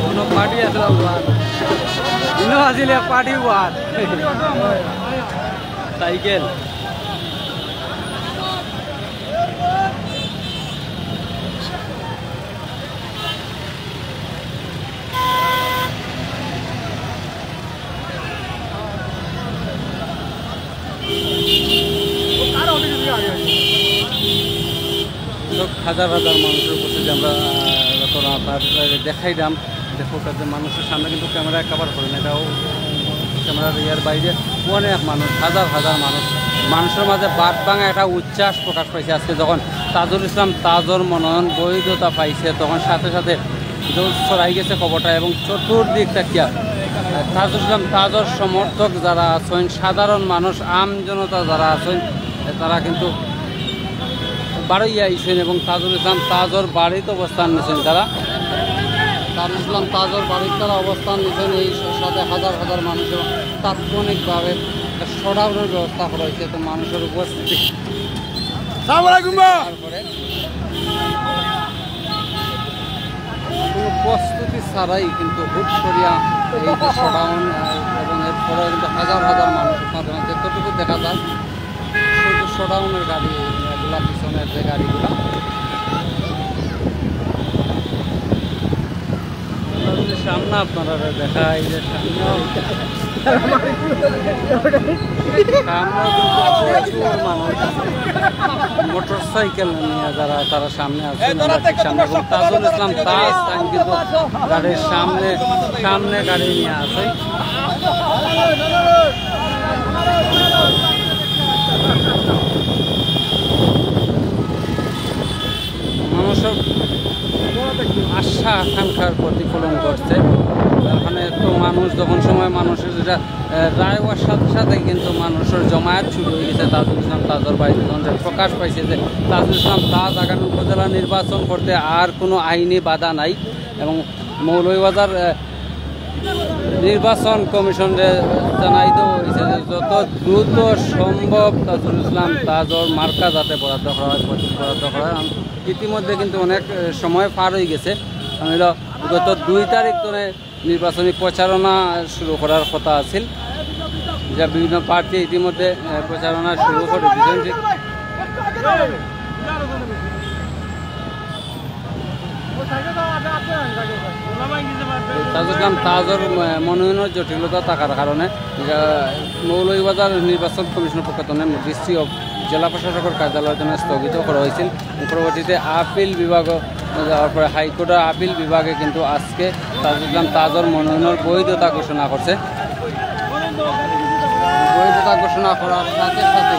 কোনো পার্টি আছে না বাবা? ইনো আজিলে পার্টি ওয়ার। সাইকেল। লোক হাজার হাজার মানুষের উপস্থিতি আমরা, আহ, যত রাত আর, আহ, দেখাইলাম। দেখো, তাতে মানুষের সামনে কিন্তু ক্যামেরায় কভার করে না, এটাও ক্যামেরার ইয়ার বাইরে অনেক মানুষ, হাজার হাজার মানুষ। মানুষের মাঝে বাদ ভাঙা একটা উচ্ছ্বাস প্রকাশ পাইছে আজকে, যখন তাজুল ইসলাম তাজর মনোনয়ন বৈধতা পাইছে, তখন সাথে সাথে জোর ছড়াই গেছে খবরটা এবং চতুর্দিক থাকিয়া, আহ, তাজুল ইসলাম তাজর সমর্থক যারা আছেন, সাধারণ মানুষ, আম জনতা যারা আছেন, আহ, তারা কিন্তু বারইয়া আইছেন এবং তাজুল ইসলাম তাজর বাড়িত অবস্থান নিছেন তারা। তাজুল ইসলাম তাজর বাড়িত তারা অবস্থান নিছেন। এই সাথে হাজার হাজার মানুষ এবং তাৎক্ষণিকভাবে একটা শোডাউনের ব্যবস্থা করা হয়েছে। তো মানুষের উপস্থিতি সালাম আলাইকুম বা। তারপরে কোনো প্রস্তুতি ছাড়াই কিন্তু হুট করিয়া এই যে শোডাউন, আহ, এবং এরপরে কিন্তু হাজার হাজার মানুষ আপনাদের মাঝে যতটুকু দেখা যায়, শুধু শোডাউনের গাড়ি, এগুলা পিছনের যে গাড়িগুলা। সামনে আপনারা দেখা, এই যে সামনে, সামনে কিন্তু প্রচুর মানুষ, মোটরসাইকেল নিয়ে যারা, তারা সামনে আছেন, আমরা ঠিক সামনে। এবং তাজুল ইসলাম তাজ তাই কিন্তু গাড়ির সামনে, সামনে গাড়ি নিয়ে আছে। মানুষের আশা আকাঙ্ক্ষার প্রতিফলন ঘটছে। তার মানে এত মানুষ, যখন সময় মানুষের যেটা, আহ, রায় হওয়ার সাথে সাথে কিন্তু মানুষের জমায়েত শুরু হয়ে গেছে তাজুল ইসলাম তাজর বাড়িতে। যখন যে প্রকাশ পাইছে যে তাজুল ইসলাম তাজ আগামী উপজেলা নির্বাচন করতে আর কোনো আইনি বাধা নাই এবং মৌলভীবাজার, আহ, নির্বাচন কমিশনরে জানাই দেওয়া হয়েছে যে যত দ্রুত সম্ভব তাজুল ইসলাম তাজর মার্কা যাতে বরাদ্দ করা হয়, প্রতীক বরাদ্দ করা হয়। আম-, ইতিমধ্যে কিন্তু অনেক, আহ, সময় পার হয়ে গেছে। আমি হলো গত দুই তারিখ ধরে নির্বাচনী প্রচারণা শুরু করার কথা আছিল, যা বিভিন্ন প্রার্থী ইতিমধ্যে, আহ, প্রচারণা শুরু করে দিয়েছেন। ঠিক তাজুল ইসলাম তাজর, আহ, মনোনয়নের জটিলতা থাকার কারণে, আহ, মৌলভীবাজার নির্বাচন কমিশনের পক্ষ থেকে ডিসি অফ জেলা প্রশাসকের কার্যালয়ের জন্য স্থগিত করা হয়েছিল। পরবর্তীতে আপিল বিভাগ যাওয়ার পরে হাইকোর্টের আপিল বিভাগে কিন্তু আজকে তাজুল ইসলাম তাজর মনোনয়নের বৈধতা ঘোষণা করছে। বৈধতা ঘোষণা করার সাথে সাথে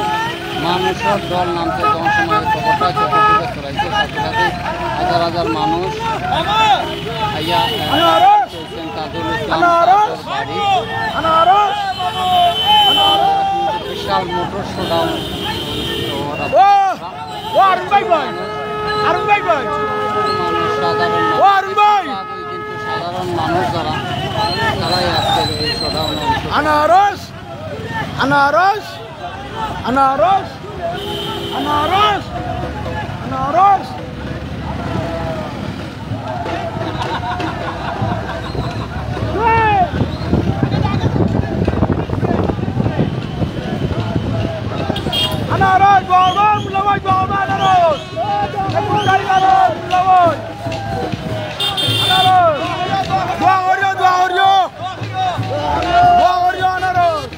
মানুষের ঢল নামছে। যখন সময় খবরটা চতুর্দিকে ছড়াইছে, সাথে সাথে হাজার হাজার মানুষ আইয়া, আহ, চলছেন তাজুল ইসলাম তাজর বাড়ি। বিশাল মোটর শোডাউন। ও আরুন ভাই, ভাই, আরুন ভাই, ভাই। মানুষ, সাধারণ মানুষ, ও আরুন ভাই। কিন্তু সাধারণ মানুষ যারা, তারাই আজকে এই শোডাউনে অংশ আনারস, আনারস, আনারস, আনারস, আনারস। আনারস, দোয়া করো, মুল্লা ভাই, দোয়া করো, আনারস। এই মুল্লা ভাই, আনারস, মুল্লা ভাই। আনারস। দোয়া করিও, দোয়া করিও। দোয়া করিও, আনারস।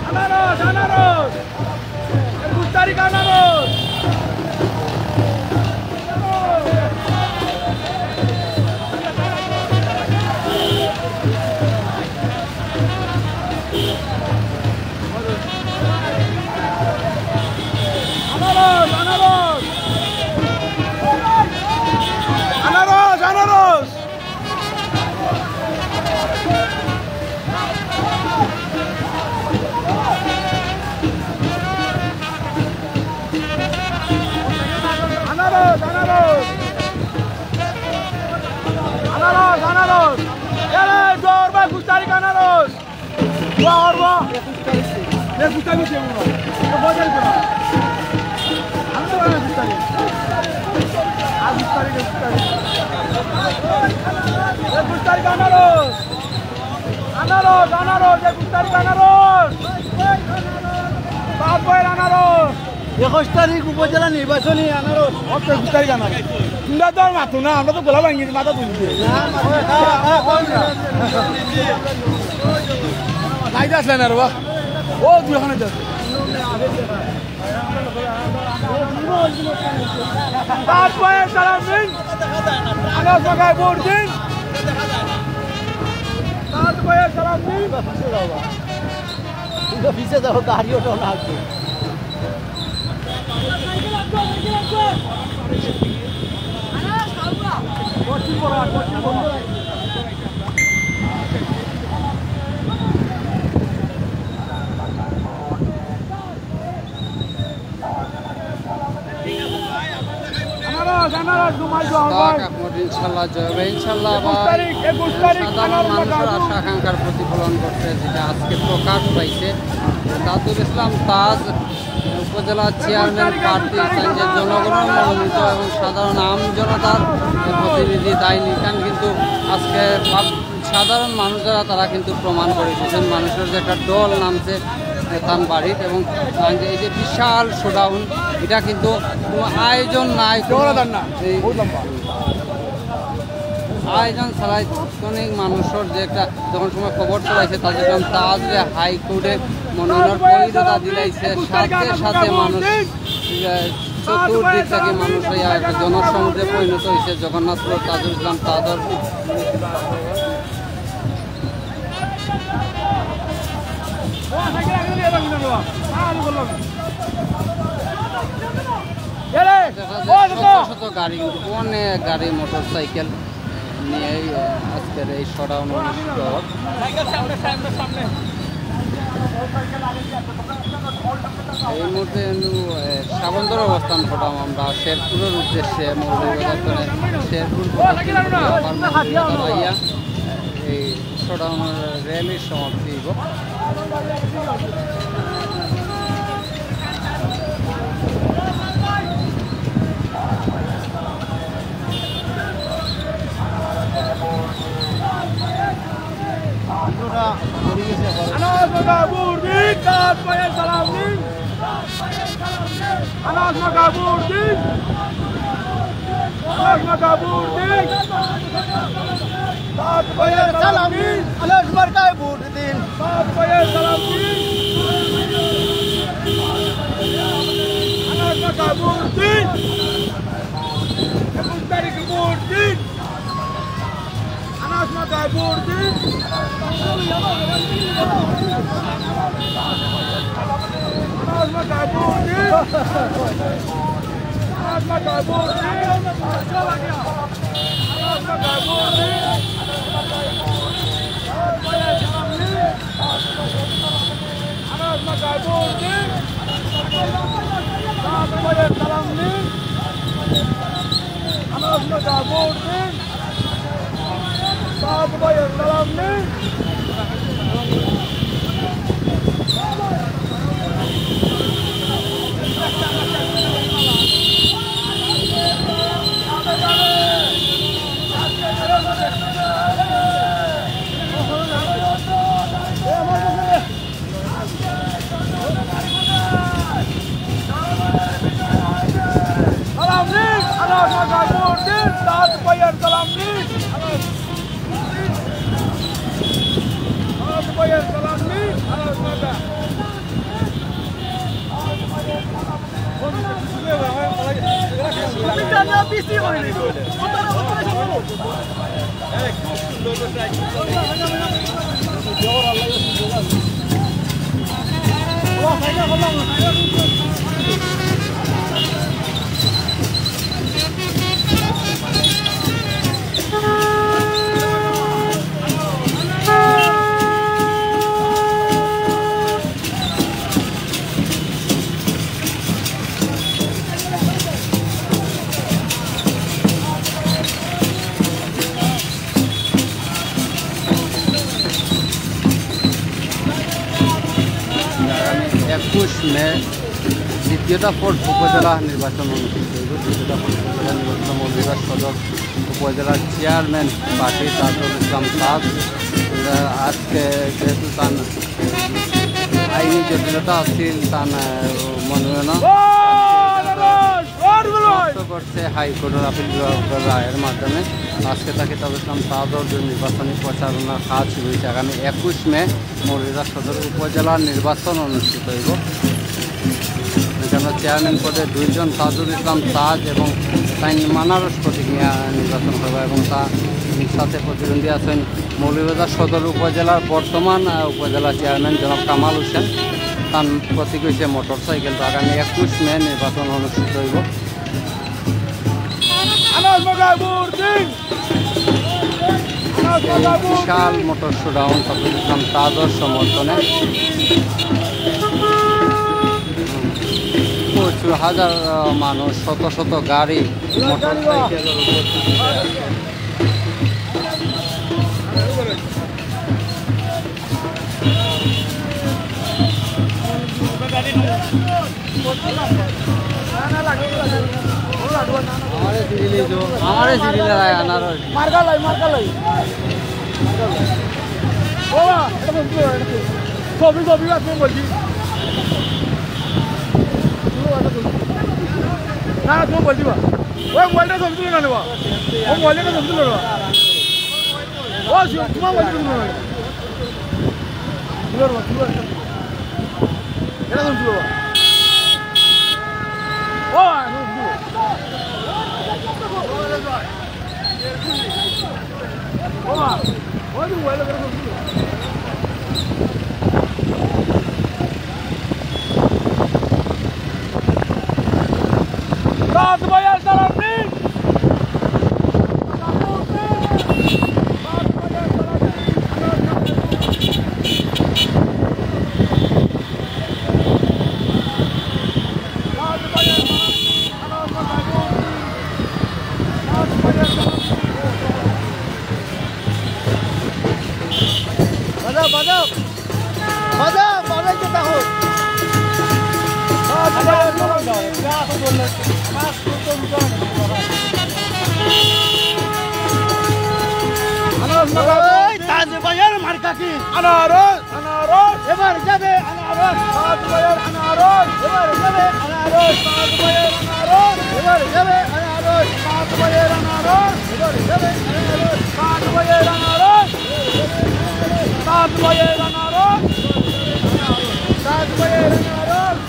আনারস, আনারস। একুশ তারিখ আনারস। আনারস, আনারস, আনারস। এরে, জোর ভাই, একুশ তারিখ আনারস। বাহ, বাহ। একুশ তারিখ, একুশ তারিখ। আমি তো একুশ তারিখ। একুশ তারিখ, একুশ তারিখ। একুশ তারিখ আনারস। আনারস, আনারস, একুশ তারিখ আনারস। বাপ ভাইয়ের আনারস। একুশ তারিখ উপজেলা নির্বাচনী আনারস। ও তো একুশ তারিখ আনারস। তোমরা তো আর মাতো না, আমরা তো গলা ভাঙিয়ে মাথা তুলছি। লাইট আসলে না রে বা। ও দুই ওখানে যাচ্ছে। বাপ ভাইয়ের সালাম দিন। আনারস মার্কায় ভোট দিন। বাপ ভাইয়ের সালাম দিন। পিছে যাও, গাড়ি ওঠো না আগে। আনারস, আনারস, ঘুমাই যাও, ভাই। আহমদ ইনশাল্লাহ জয় হবে, ইনশাল্লাহ একুশ ভাই। তারিখ, একুশ তারিখ, সাধারণ আনারস মানুষের মার্কা। আশা আকাঙ্ক্ষার প্রতিফলন ঘটছে, যেটা আজকে প্রকাশ পাইছে। তাজুল ইসলাম তাজ উপজেলা চেয়ারম্যান প্রার্থী, তাই যে জনগণের মনোনীত এবং সাধারণ আম জনতার প্রতিনিধি দায় নিতাম, কিন্তু আজকে সাধারণ মানুষ যারা, তারা কিন্তু প্রমাণ করে দিয়েছেন, মানুষের যে একটা ঢল নামছে তান বাড়িত। এবং এই যে বিশাল শোডাউন, এটা কিন্তু কোনো আয়োজন নাই, কোনো এই আয়োজন ছাড়াই তাৎক্ষণিক মানুষের যে একটা, যখন সময় খবর ছড়াইছে, তাজুল ইসলাম তাজরে হাইকোর্টে মনোনয়ন পরিণত দিলাইছে, সাথে সাথে মানুষ, আহ, চতুর্দিক থেকে মানুষ হইয়া একটা জনসমুদ্রে পরিণত হয়েছে জগন্নাথপুর তাজুল ইসলাম তাজর। দেখা যায় শত শত গাড়ি, অনেক গাড়ি, মোটরসাইকেল নিয়ে এই, আহ, আজকের এই শোডাউন অনুষ্ঠিত হয়। এই মুহূর্তে কিন্তু, আহ, সাবন্দর অবস্থান করলাম আমরা শেরপুরের উদ্দেশ্যে, মৌলভীবাজার থেকে শেরপুর পর্যন্ত আবার মৌলভীবাজার আইয়া এই শোডাউন র‍্যালির সমাপ্তি হইব। আনারস মার্কায় ভোট দিন, তাজ ভাইয়ের সালাম দিন। আনারস মার্কায় ভোট দিন। আনারস মার্কায় ভোট দিন। তাজ ভাইয়ের সালাম দিন। আনারস মার্কায় ভোট দিন। তাজ ভাইয়ের সালাম দিন। আনারস মার্কায় ভোট দিন। একুশ তারিখে ভোট দিন। আনারস মার্কায় ভোট দিন। আনারস মার্কায় ভোট দিন। আনারস মার্কায় ভোট দিন। আনারস মার্কায় ভোট দিন। আনারস মার্কায় ভোট দিন। আনারস মার্কায় ভোট দিন। আনারস মার্কায় ভোট দিন। তাজ ভাইয়ের সালাম নিন। সালাম নিন, আনারস মার্কায় ভোট দিন, তাজ ভাইয়ের সালাম নিন। তাজ ভাইয়ের সালাম নিন, আনারস মার্কা। মে দ্বিতীয় দফার উপজেলা নির্বাচন অনুষ্ঠিত হইব। দ্বিতীয় দফার উপজেলা নির্বাচন মৌলভীবাজার সদর উপজেলার চেয়ারম্যান প্রার্থী তাজুল ইসলাম তাজ, আহ, আজকে যেহেতু তান আইনি জটিলতা আছিল, তান, আহ, মনোনয়ন সমাপ্ত করছে হাইকোর্টের আপিল বিভাগের রায়ের মাধ্যমে। আজকে তাকে তাজুল ইসলাম তাজর যে নির্বাচনী প্রচারণার কাজ শুরু হয়েছে। আগামী একুশ মে মৌলভীবাজার সদর উপজেলার নির্বাচন অনুষ্ঠিত হইব। এখানে চেয়ারম্যান পদে দুইজন, তাজুল ইসলাম তাজ এবং তাইন আনারস প্রতীক নিয়ে নির্বাচন করবে এবং তার সাথে প্রতিদ্বন্দ্বী আছেন মৌলভীবাজার সদর উপজেলার বর্তমান, আহ, উপজেলা চেয়ারম্যান জনাব কামাল হোসেন। তার প্রতীক হইছে মোটর সাইকেল। তো আগামী একুশ মে নির্বাচন অনুষ্ঠিত হইব। বিশাল মোটর শোডাউন, তাজুল ইসলাম তাজর সমর্থনে। প্রচুর হাজার, আহ, মানুষ, শত শত গাড়ি, মোটর সাইকেল উপস্থিত হয়ে আছে। আমারে সিরিলে তো, আমারে সিরিলে ভাই আনারস। মার্কা লাই, মার্কা লাই। বাবা, এটা তো ছবি, ছবি আপনি বলছি। না, তুমি বলছি বা। ওই মোবাইলটা ছবি তুলে না নেবা। ও মোবাইলটা ছবি তুলে নেবা। ও, তোমার মোবাইলটা তুলে নেবা। তুলে নেবা, তুলে নেবা। এটা তুমি তুলে নেবা। ও, বাজাও, বাজাও। বাজাও, বাজাইতে থাকো। আনারস মার্কা। এই তাজ ভাইয়ের মার্কা কি? আনারস। আনারস। এবার যাবে আনারস। তাজ ভাইয়ের আনারস। এবার যাবে আনারস। তাজ ভাইয়ের আনারস। এবার যাবে আনারস। তাজ ভাইয়ের আনারস। এবার যাবে আনারস। তাজ ভাইয়ের আনারস। তাজ ভাইয়ের আনারস। তাজ ভাইয়ের আনারস। তাজ ভাইয়ের আনারস।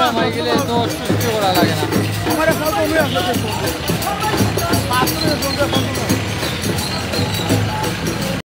আমার গেলে তো সৃষ্টি করা লাগে না।